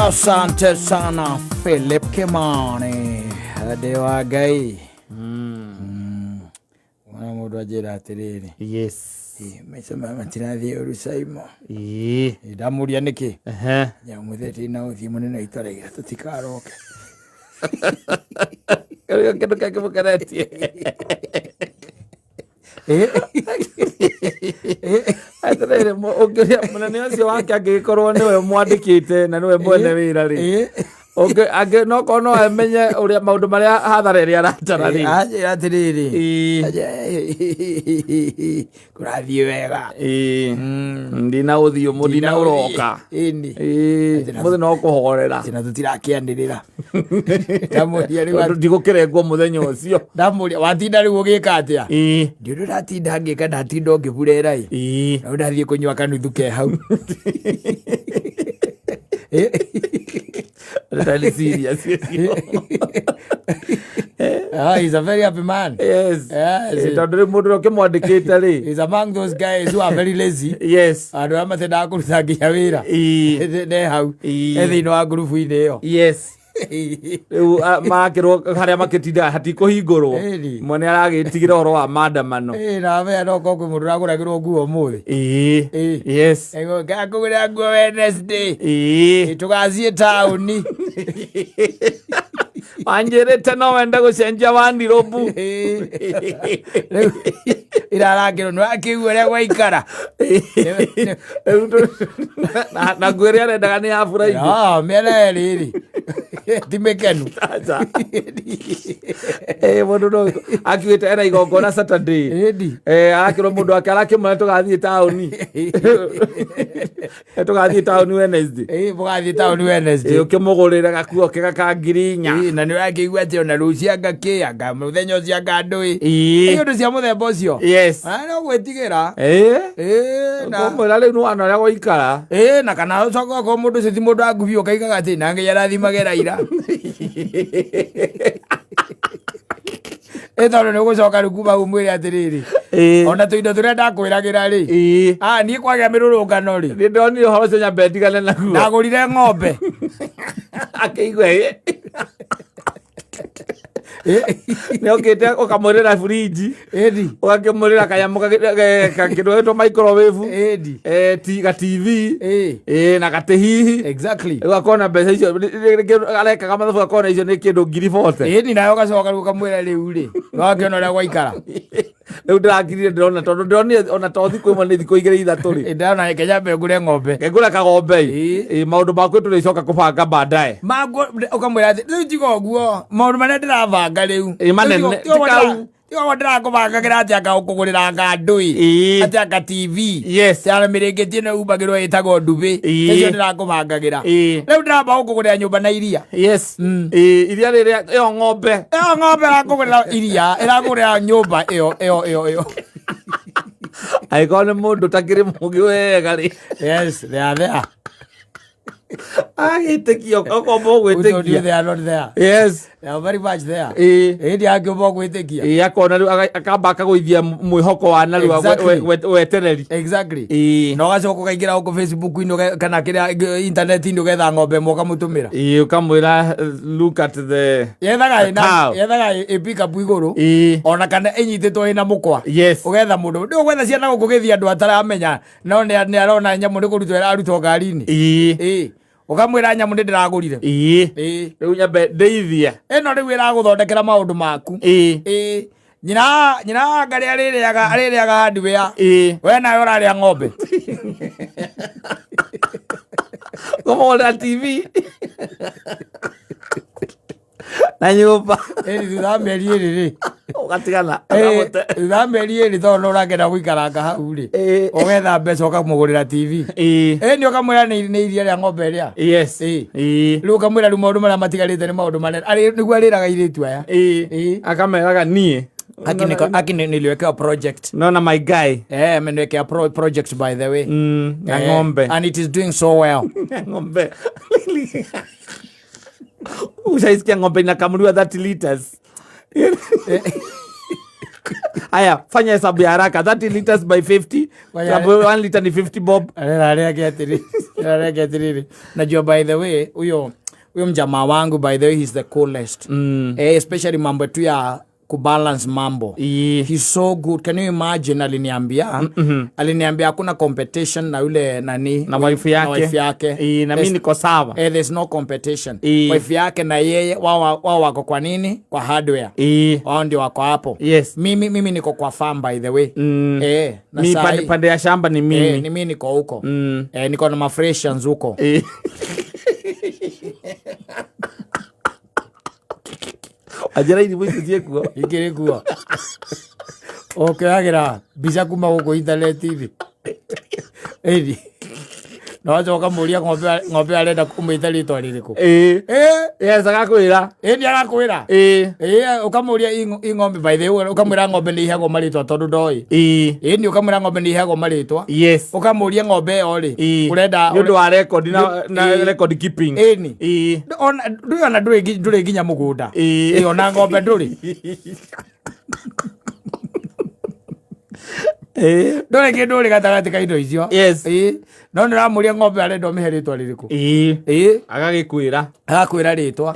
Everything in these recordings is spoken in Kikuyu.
Asante sana Philip Kimani, ndĩ wa Ngai. Mwana mũndũ anjĩra atĩrĩrĩ, maica maya matirathiĩ ũru Saimo. Ndamũria nĩkĩ? Nyamũthĩ tina ũthiĩ mũnene itaraira tũtikaroke. Kĩrĩa kĩndũ kĩngĩ mũkenetie. Atĩrĩrĩ, ũngĩũria mũnene ũcio wake angĩgĩkorwo nĩwe mwandĩkĩte na nĩwe mwene wĩra rĩ, no korwo no amenye ũrĩa maũndũ marĩa hathara ĩrĩa aratara rĩ. Anjĩra atĩrĩrĩ, kũrathiĩ wega. Ndina ũthiũ ndina ũroka. Ĩni. Mũthĩ no kũhorera. Atĩ na tũtirakĩanĩrĩra. Ndamũria rĩu Tondũ ndigũkĩrengwo mũthenya ũcio. Ndamũria watinda rĩu ũgĩka atĩa? Ndi ũndũ ndatinda ngĩka, ndatinda o ngĩburera ĩ. Na rĩu ndathiĩ kũnyua kanuthu ke hau. Nĩ serious. Ah, he's a very happy man. Yes. Yes. Tondũ rĩu mũndũ ũrĩa ũkĩmwandĩkĩte rĩ. He's among those guys who are very lazy. Andũ arĩa matendaga kũruta nginya wĩra. Ne hau. E thĩinĩ wa ngurubu-inĩ ĩyo. Rĩu makĩrwo harĩa makĩtindaga hatikũhingũrwo. Ĩni. Mwene aragĩtigĩra ũhoro wa maandamano. Ĩ, na amenya no korwo kwĩ mũndũ ũragũragĩrwo nguo ũmũthĩ. Ngakũgũrĩra nguo Wednesday. Tũgathiĩ taũni. Wanjĩrĩte no wende gũcenjia wandirobu. Rĩu irarakĩrwo nĩ wakĩigua ũrĩa gwaikara. Rĩu na nguo ĩrĩa arendaga nĩ ya Friday. Ah, mĩena yerĩ rĩ ti mĩkenu. Aca. Mũndũ no akiugĩte ena igongona Saturday. Ĩni. Arakĩrwo mũndũ wake arakĩmwĩra tũgathiĩ taũni. Tũgathiĩ taũni Wednesday. Mũgathiĩ taũni Wednesday. Ũkĩmũgũrĩra gakuo kega ka 4,000. Na nĩ ũrakĩigua atĩ ona rũciũ anga kĩ, anga mũthenya ũcio anga ndũĩ. Nĩ ũndũ cia mũthemba ũcio. Ah, no gwĩtigĩra. Kũmwĩra rĩu nĩwana ũrĩa gwaikara. Na kana ũcoke okorwo mũndũ ũcio ti mũndũ wa ngubi ũkaigaga atĩ na Ngai arathimagĩra ira. Tondũ nĩ ũgũcoka rĩu kuma hau ũmwĩre atĩrĩrĩ, ona tũindo tũrĩa ndakwĩragĩra rĩ, ah, niĩ kwagĩa mĩrũrũngano rĩ, Nĩ ndonire ũhoro ũcio nyambe ndigane naguo. Ndagũrire ng'ombe. Akĩigua ĩ. Nĩ okĩte ũkamũrĩra burinji. Ũgakĩmũrĩra kanyamũ kĩndũ gĩtwo microwave. Ga TV. Na gatĩ hihi. Rĩu akona mbeca icio arekaga mathabu akona icio nĩ kĩndũ 40,000. Ĩni, nawe ũgacoka rĩu ũkamwĩra rĩu rĩ, nĩwakĩona ũrĩa gwaikara. Rĩu ndĩrakirire ndĩrona tondũ ndĩronire ona to thikũ ĩmwe nĩ thikũ igĩrĩ ithatũ rĩ. Ndĩrona reke nyambe ngũre ng'ombe. Ngũre kagombe ĩ. Maũndũ maku tũrĩcoka kũbanga baadaye. Maguo ũkamwĩra atĩ rĩu tiga ũguo maũndũ marĩa ndĩrabanga rĩu. Manene, Tiga ũguo ti kau. Tiga ũguo ndĩrakũbangagĩra atĩ anga ũkũgũrĩra anga ndũĩ. Atĩ anga TV. Tiana mĩrĩngĩti ĩno ĩhumbagĩrwo ĩtagwo ndubĩ. Icio ndĩrakũbangagĩra. Rĩu ndĩramba gũkũgũrĩra nyũmba na iria. Iria rĩrĩa ĩyo ng'ombe. Ĩyo ng'ombe ĩrakũgũrĩra iria, ĩrakũgũrĩra nyũmba ĩyo ĩyo ĩyo ĩyo. Angĩkorwo nĩ mũndũ ũtakĩrĩ mũgĩ wega rĩ. Yes, they are there. Agĩtĩkia ũkomba Who told you ũgwĩtĩkia. they are not there? Yes. They are very much there. Ĩndĩ angĩũmba ũgwĩtĩkia. Akona rĩu akamba akagũithia mwĩhoko wa narua wetereri. Na ũgacoka ũkaingĩra gũkũ Facebook-inĩ kana kĩrĩa internet-inĩ ũgetha ng'ombe ĩmwe ũkamũtũmĩra. Ũkamwĩra look at the Yethaga ĩna cow. Yethaga ĩ pick up igũrũ. Ona kana ĩnyitĩtwo ĩna mũkwa. Ũgetha mũndũ. Ndĩ ũgwetha ciana gũkũ gĩthiĩ andũ ataramenya. No nĩ arona nyamũ nĩ kũrutwo ĩrarutwo ngari-inĩ. Ũkamwĩra nyamũ nĩ ndĩragũrire. Rĩu nyambe ndeithie. Ĩno rĩu ĩragũthondekera maũndũ maku. Nyina wa ngarĩ arĩrĩaga hardware. We nawe ũrarĩa ng'ombe. Kũmũgũrĩra TV. Na nyũmba. Ĩni thutha wa mĩeri ĩrĩ rĩ. Ũgatigana. Thutha wa mĩeri ĩrĩ tondũ nĩ ũrakenda gũikaranga hau rĩ. Ũgetha mbeca ũkamũgũrĩra TV. Ĩni ũkamwĩra nĩ iria rĩa ng'ombe ĩrĩa. Rĩu ũkamwĩra rĩu maũndũ marĩa matigarĩte nĩ maũndũ manene. Arĩ nĩguo arĩraga airĩtu aya. Akameraga niĩ. Aki niliwekewa project. No na my guy. Ameniwekea project by the way. Ya ng'ombe. And it is doing so well. Ng'ombe. Ushaisikia ng'ombe inakamuliwa 30 liters. Haya, fanya hesabu ya haraka. 30 liters by 50. Fanya- Sababu 1 liter ni 50 bob. Arera arĩa angĩ atĩrĩ. Reke atiriri, najua by the way huyo huyo mjamaa wangu, by the way, he's the coolest. Eh, especially mambo tu ya kubalance mambo. He's so good. Can you imagine, aliniambia hakuna competition na yule nani, Na wife yake. Na wife yake. Na mimi niko sawa. Eh, there's no competition. Wife yake na yeye wao wako kwa nini, kwa hardware. Wao ndio wako hapo. Mimi niko kwa farm, by the way. Eh, na Mi saa pande ya shamba ni mimi. Eh, ni mimi niko huko. Eh, niko na mafreshans huko. Anjĩra irimũ icio ciĩkuo. Ikĩrĩ kuo ũkĩoyagĩra mbica kuma gũkũ intaneti-inĩ, ĩni na wacoka mũria ng'ombe arenda ũmĩte rĩtwa rĩrĩkũ. Eh. Yes, agakwĩra. Ĩni agakwĩra. Ĩ, ũkamũria i ng'ombe, by the way, ũkamwĩra ng'ombe nĩ iheagwo marĩtwa tondũ ndoĩ. Ĩni ũkamwĩra ng'ombe nĩ iheagwo marĩtwa. Ũkamũria ng'ombe ĩyo rĩ, ũrenda Nĩ ũndũ wa record na record keeping. Ĩni. Ona ndũrĩ, ona ndũrĩ nginya mũgũnda. Ĩ, ona ng'ombe ndũrĩ. Ndũrĩ kĩndũ ũrĩ gatagatĩ ka indo icio. Ĩ, no nĩ ũramũria ng'ombe arenda ũmĩhe rĩtwa rĩrĩkũ. Ĩ. Agagĩkwĩra. Agakwĩra rĩtwa.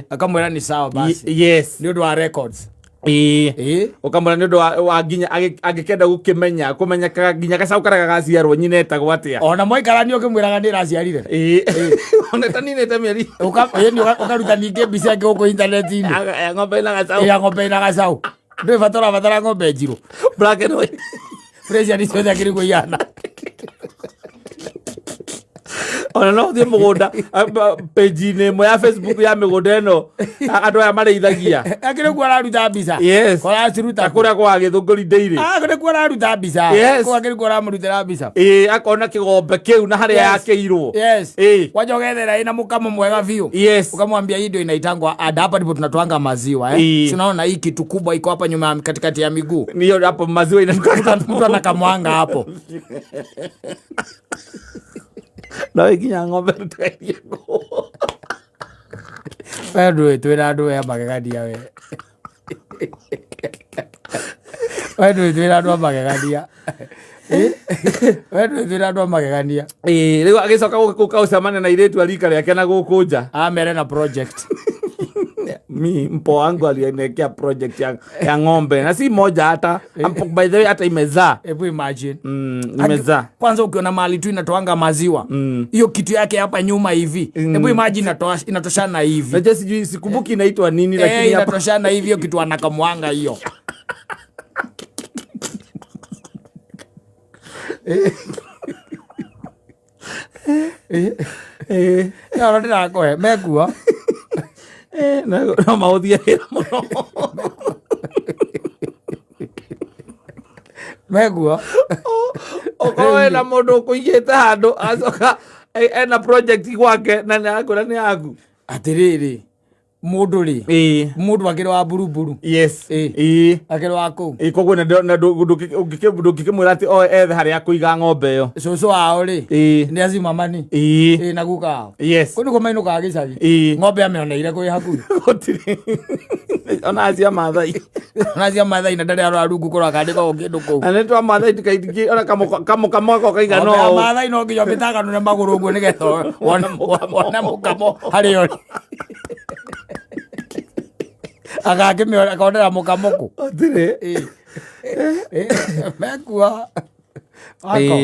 Akamwĩra ni sawa basi. Nĩ ũndũ wa records. Ĩ. Ũkamwĩra nĩ ũndũ wa nginya angĩkenda gũkĩmenya kũmenyekaga nginya gacaũ karĩa gagaciarwo nyina etagwo atĩa. Ona mwaikarania ũkĩmwĩraga nĩ ĩraciarire. Ona ĩtaninĩte mĩeri. Ĩni ũkaruta ningĩ mbica ĩngĩ gũkũ intaneti-inĩ. Ya ng'ombe ĩna gacaũ. Ya ng'ombe ĩna gacaũ. Ndũrĩ bata ũrabatara ng'ombe njirũ. Black and white. Fresian ciothe akĩrĩ guo ihana. Ona no ũthiĩ mũgũnda page-inĩ ĩmwe ya Facebook ya mĩgũnda ĩno andũ aya marĩithagia. Akĩrĩ kuo araruta mbica. Koraciruta Ta kũrĩa kwa Gĩthũngũri Dairy. Ah, kũrĩ kuo araruta mbica. Kũu akĩrĩ kuo aramũrutĩra mbica. Ĩĩ, akona kĩgombe kĩu na harĩa yakĩirwo. Kwanja ũgethera ĩna mũkamo mwega biũ. Ukamwambia hii ndio inaitangwa ada, hapa ndipo tunatwanga maziwa, eh. Si unaona hii kitu kubwa iko hapa nyuma katikati ya miguu. Niyo hapo maziwa inatoka. Mtu anakamwanga hapo. No nginya ng'ombe rutairie kũu. We ndũĩ twĩna andũ aya magegania we. We ndũĩ twĩna andũ a magegania. Eh? We ndũĩ twĩna andũ a magegania. Ĩĩ, rĩu agĩcoka gũka gũcemania na airĩtu a rika rĩake na gũkũ nja. Amere na project. Mi mpo wangu aliniwekea project ya ng'ombe na si moja hata. Ampo, by the way, hata imezaa. Hebu imagine. Imezaa. Kwanza ukiona mahali tu inatoanga maziwa. Hiyo kitu yake hapa nyuma hivi. Hebu imagine inatoshana hivi. Najua sijui sikumbuki inaitwa nini, lakini hapa inatoshana hivi hiyo kitu anakamwanga hiyo. Ya, ndĩrakũhe, mekuo. No maũthie wĩra mũno. Mekuo. Okorwo wĩna mũndũ ũkũigĩte handũ acoka ena project gwake na nĩ arakwĩra nĩ yaku. Atĩrĩrĩ, mũndũ rĩ, mũndũ akĩrĩ wa buruburu. Akĩrĩ wa kũu. Koguo na ndũngĩkĩmwĩra atĩ oe ethe harĩa akũiga ng'ombe ĩyo. Cũcũ wao rĩ, nĩ acimamani. Na guka wao. Kũu nĩkuo mainũkaga gĩcagi. Ng'ombe amĩoneire kwĩ hakuhĩ. Gũtirĩ. Ona cia Maathai. Ona cia Maathai na ndarĩ arora rungu kũrora kana ndĩkoragwo kĩndũ kũu. Na nĩ twa Maathai tũkaingĩ, ona kamũkamo gako kaigana Ng'ombe ya ũũ. Maathai no nginya ũmĩtaganũre magũrũ ũguo nĩgetha wone mũkamo harĩa ũrĩ. Agakĩmĩona, akonera mũkamo kũ. Gũtirĩ. Mekua. Wako.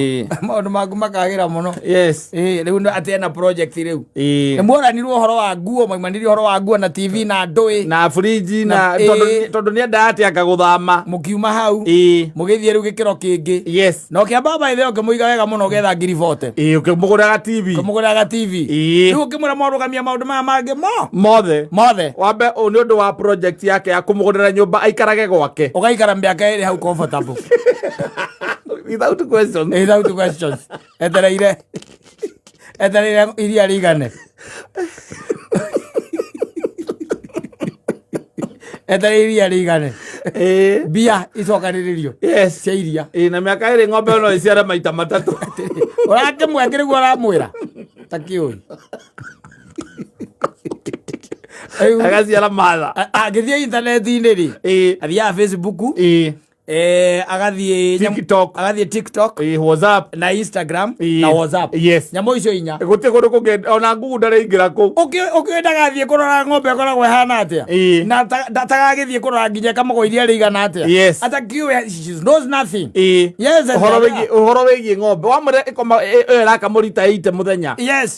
Maũndũ maku makagĩra mũno. Rĩu nĩ atĩ ena project rĩu. Nĩ muoranirwo ũhoro wa nguo, maumanire ũhoro wa nguo na TV na ndũĩ. Na fridge na Na tondũ nĩ endaga atĩ anga gũthama. Mũkiuma hau. Mũgĩthiĩ rĩu gĩkĩro kĩngĩ. Na ũkĩamba by the way ũkĩmũiga wega mũno ũgetha ngiri bote. Ũkĩmũgũrĩra TV. Ũkĩmũgũrĩra TV. Rĩu ũkĩmwĩra mwarũgamia maũndũ maya mangĩ mo. Mothe. Mothe. Wambe ũũ nĩ ũndũ wa project yake ya kũmũgũrĩra nyũmba aikarage gwake. Ũgaikara mĩaka ĩrĩ hau comfortable. Without questions. Without questions. Etereire. Etereire iria rĩigane. Etereire iria rĩigane. Mbia icokanĩrĩrio. Cia iria. Na mĩaka ĩrĩ ng'ombe no ĩciare maita matatũ. Ũrakĩmwe kĩrĩguo ũramwĩra. Ta kĩũĩ. Rĩu Agaciara matha. Angĩthiĩ intaneti-inĩ rĩ, athiaga Facebook, Agathiĩ TikTok. Agathiĩ TikTok. WhatsApp. Na Instagram. Na WhatsApp. Nyamũ icio inya. Gũtirĩ kũndũ kũngĩ, ona Google ndaraingĩra kũu. Ũkĩũĩ ndagathiĩ kũrora ng'ombe ĩkoragwo ĩhana atĩa. Na tagagĩthiĩ kũrora nginya ĩkamagwo iria rĩigana atĩa. Atakiũĩ, she knows nothing. Yes, and Ũhoro wĩgiĩ, ũhoro wĩgiĩ ng'ombe wamwĩra ĩkoma ĩyo ĩrakamwo rita 80 mũthenya.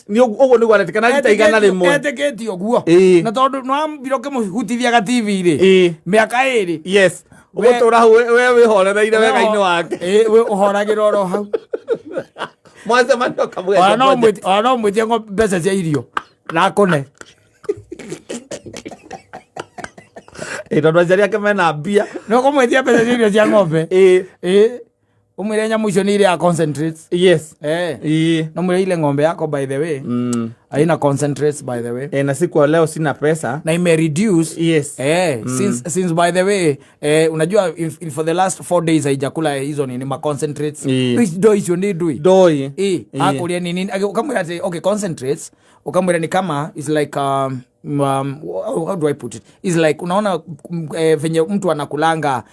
Nĩ ũguo nĩguo aretĩka rita 100. Etĩkĩtie ũguo. Na tondũ nĩwambire ũkĩmũhutithia ga TV rĩ, mĩaka 2. Yes, ũgũtũra hau we wĩhorereire wega-inĩ wake. Ĩĩ, we ũhoragĩra oro hau. Mwacemania ũkamũhe Ona no project. ona no mwĩtie mbeca cia irio na akũne. Ĩĩ, tondũ aciari ake mena mbia. No kũmwĩtia mbeca cia irio cia ng'ombe. Ĩĩ, ũmwĩre nyamũ icio nĩ irĩaga concentrates. No mwĩre ile ng'ombe yako, by the way, haina concentrates, by the way. Na siku ya leo sina pesa. Na ime reduce. Since, by the way, unajua if for the last 4 days haijakula hizo nini, ma concentrates. Ndo icio nĩ ndui. Ndoi. Akuria nini, ukamwira ati okay, concentrates, ukamwira ni kama is like how do I put it, is like unaona venye mtu anakulanga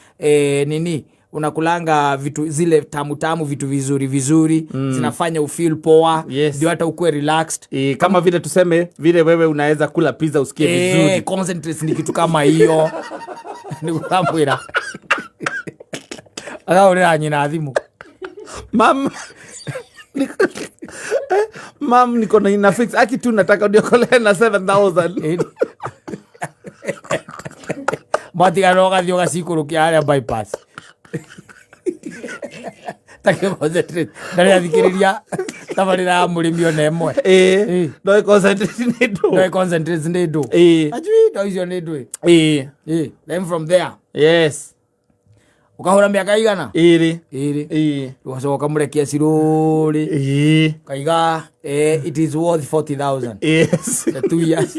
nini, unakulanga vitu zile tamu tamu, vitu vizuri vizuri, zinafanya ufeel poa, ndio hata ukuwe relaxed. Kama vile tuseme vile wewe unaweza kula pizza usikie vizuri. Concentrates ni kitu kama hiyo. Nĩgukamwĩra akahũrĩra nyina thimũ. Mam, mam, niko na ina fix aki tu nataka uniokolee na 7000. Mwatigana ũgathiĩ ũgacikũrũkia harĩa bypass takĩ ndarĩ athikĩrĩria tabarĩra ya mũrĩmi ona ĩmwe. No concentrate nĩ ndũ. No concentrates nĩ ndũ. Ajui ndo icio nĩ ndũ. Then from there ũkahũra mĩaka igana? 2. 2. Ũgacoka ũkamũrekia cirũrĩ. Kaiga it is worth 40,000. The 2 years.